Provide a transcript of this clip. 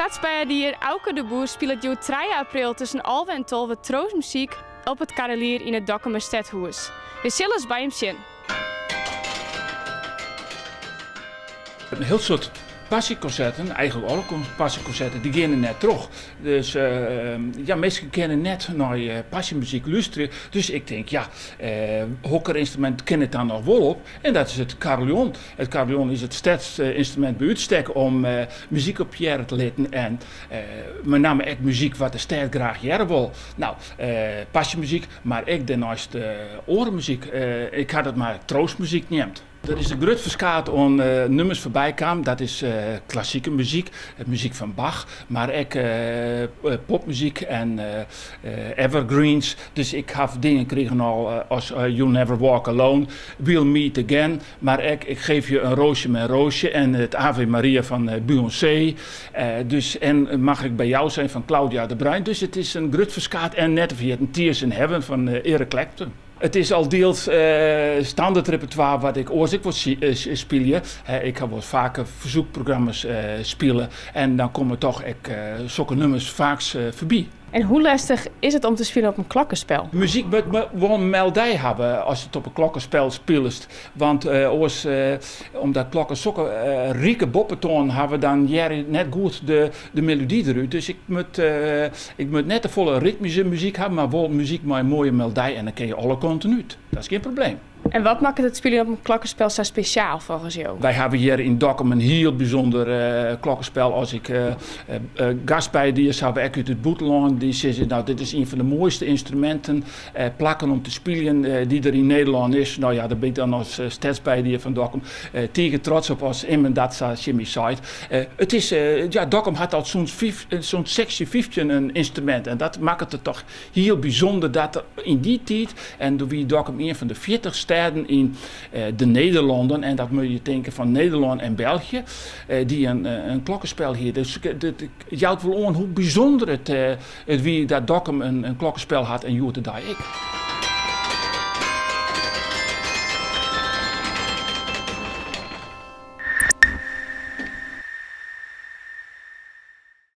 Stadsbehearder Auke de Boer spilet hjoed 3 april tusken 11 en 12 troostmuzyk op it Carolier yn it Dokkumer Stedhûs. Wy sille ris by him sjen. In hiel soad passykonserten, eigentlik alle passykonserten, dy geane net troch. Dus ja, minsken kinne net nei passymuzyk lústerje. Dus ik tink, ja, hokker ynstrumint kin it dan noch wol op? En dat is it carillon. It carillon is it stedsynstrumint by útstek om muzyk op hearre te litten en mei namme ek muzyk wat de stêd graach hearre wol. No, passymuzyk, mar ek dêrneist oare muzyk. Ik ha dat mar troostmuzyk neamd. Der is in grut ferskaat oan nummers foarby kaam. Dat is klassike muzyk, muzyk fan Bach, mar ek popmuzyk en evergreens. Dus ik haw dingen krigen al as You'll Never Walk Alone, We'll Meet Again, mar ek Ik geef je een roosje mijn roosje en it Ave Maria fan Beyoncé. Dus en Mag ik bij jou zijn fan Claudia de Bruyn. Dus it is in grut ferskaat en net te ferjitten Tears in Heaven fan Eric Clapton. It is al diels standert repertoire wat ik oars ek wol spylje. Ik ha wol faker fersoekprogramma's spile en dan komme toch ek sokke nummers faaks foarby. En hoe lestich is it om te spyljen op in klokkenspel? Muzyk moat wol in meldij hawwe as it op in klokkenspel spilest. Want oars, omdat klokken sokke rike boppetoanen hawwe, dan hear je net goed de melody derút. Dus ik moat, ik moat net te folle ritmyske muzyk hawwe, mar wol muzyk mei in moaie meldij en dan kin je alle kanten út. Dat is gjin probleem. En wat makket it spyljen op in klokkenspel sa spesjaal folgens jo? Wy hawwe hjir yn Dokkum in hiel bysûnder klokkenspel. As ik gastbydiers haw, ek út it bûtenlân, dy sizze, nou, dit is ien fan de moaiste ynstruminten, plakken om te spyljen dy't der yn Nederlân is. Nou ja, dêr bin ik dan as stedsbydier fan Dokkum tige trots op as immen dat sa tsjin my seit. It is, ja, Dokkum hat al sûnt 1615 in ynstrumint en dat makket it toch hiel bysûnder dat der yn dy tiid, en doe wie Dokkum ien fan de 40 stêden yn de Nederlanden, en dat moatte je tinke fan Nederlân en België, dy't in klokkenspel hie. Dus it jout wol oan hoe bysûnder it wie dat Dokkum in klokkenspel hat en hjoed-de-dei ek.